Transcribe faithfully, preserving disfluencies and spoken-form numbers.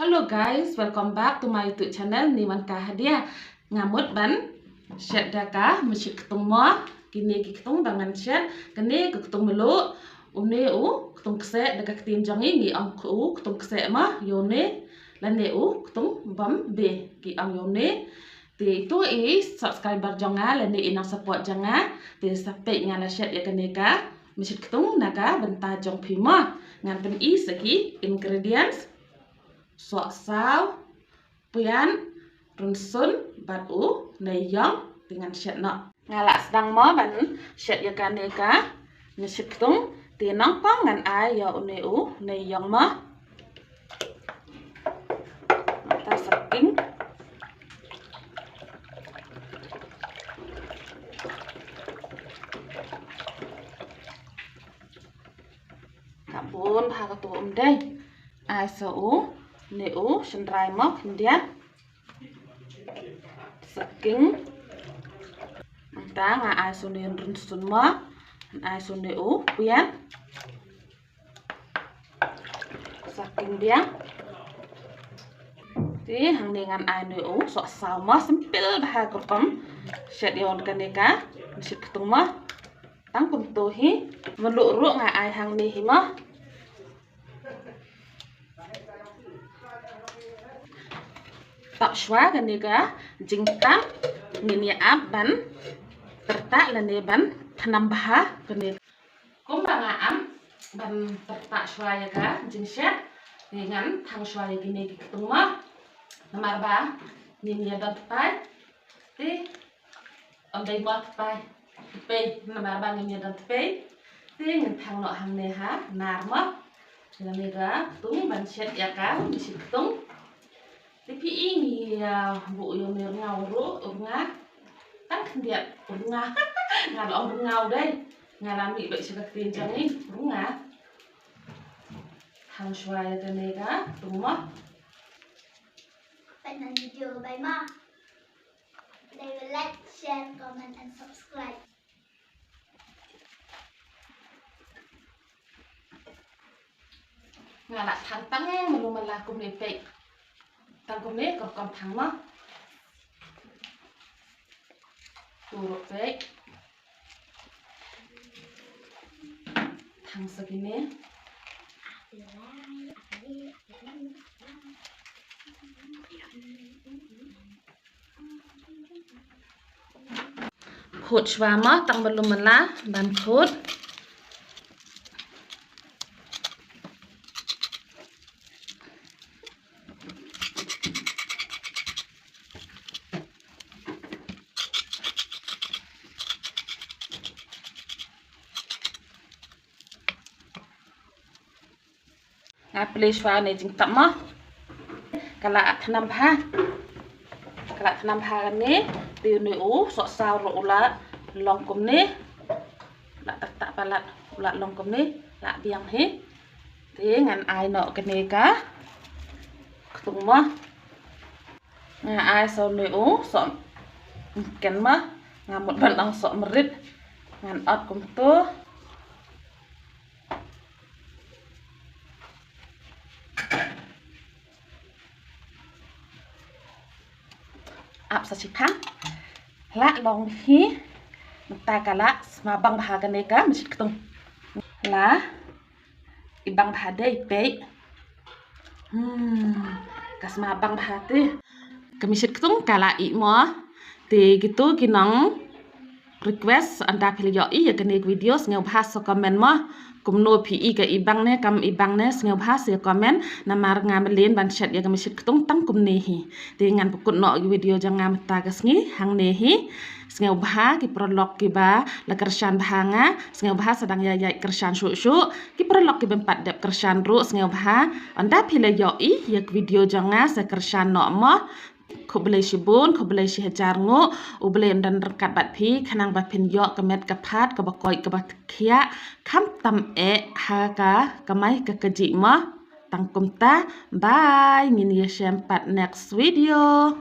Hello guys, welcome back to my YouTube channel, Ni Wan Ka Hadia. Nga mut ban shet da ka mashit ktung mo. Kine ki ktung ba ngan shet, kane ka ktung mluh, une u ktung kseh, da ka ktien jong ngi ngi ong u ktung kseh mo, ïa une, lane u ktung bom be ki ong ïa une. Te ito i subscriber jong nga lane i nang support jong nga, te sa peit nga la shet ïa kane ka mashit ktung na ka bynta jong phi mo. Ngan pyni sa ki ingredients. Sohsaw, pian, rynsun bad u neiïong. Te ngan shet noh. Nga la sdang mo ban shet ïa kane ka mashit ktung. Te nangpang ngan ai ïa une u neiïong mo. Mynta sa king. Ka bun bha kato um dei. Ai sa une u shynrai mo khyndiat. Sa king. Mynta nga ai sa une rynsun mo. Ai sa une u pian. Sa king biang. Te hangne ngan ai une u sohsaw mo, simple bha ka rukom shet ïa kane ka mashit ktung mo. Tang kumto hi. Mluh ruh nga ai hangne hi mo. Tap shuwa kane ka jingtap, ngin ïa ap ban tyrtah lane ban thnam bha kane. Kumba nga ap ban tyrtah shuwa ïa ka jingshet, te ngan thang shuwa ïa kine ki ktung mo. Namar ba ngin ïa don tpai. Te ym dei mo tpai. Tpai, namar ba ngin ïa don tpai. Te ngin thang noh hangne ha nar mo. Kane ka ktung ban shet ïa ka mashit ktung. Te phi i ngi, ah, buh ïa une rngaw ruh, rnga. Tang khyndiat rnga. Nga la ong rngaw dei. Nga la mih beit sha ka ktien jong ngi, rnga. Thang shuwa ïa kane ka ktung mo. Pynban video bai ma. They will like, share, comment and subscribe. Nga la thang tang malu mala kumne peit. Tang kumne ka rukom thang mo. Tu ruh peit. Thang sa kine. Khut shuwa mo, tang malu mala ban khut. Nga plie shuwa ne jingtap mo. Ka la thnam bha. Ka la thnam bha kane. Te une u sohsaw ruh u la long kumne. La tyrtah palat u la long kumne. La biang hi. Te ngan ai noh kane ka ktung mo. Nga ai sa une u soh mken mo. Nga mut ban ong soh mrit. Ngan ot kumto. Ap sa shiphang. La long hi. Mynta ka la sma bang bha kane ka mashit ktung. La i bang bha dei peit. Hmm, ka sma bang bha te. Ka mashit ktung ka la ih mo. Te kito ki nong request, ynda phi la ïohi ïa kane ka video, sngewbha sa comment mo. Kumno phi i, ka i bang ne kam i bang ne, sngewbha sa comment. Namar nga mlien ban shet ïa ka mashit ktung tang kumne hi. Te ngan pynkut noh ïa ka video jong nga mynta ka sngi hangne hi. Sngewbha ki paralok kiba la kyrshan bha nga, sngewbha sa dang ïa ïaid kyrshan shuh shuh. Ki paralok kiba ym pat dep kyrshan ruh, sngewbha ynda phi la ïohi ïa ka video jong nga sa kyrshan noh mo. Khublei shibun, khublei shihajar nguh. U Blei un don ryngkat bad phi, khnang ba phin ïoh ka met ka phad kaba koit kaba khiah, khamtam eh ha ka kamai ka kajih mo. Tang kumta, bye, ngin ïashem pat next video.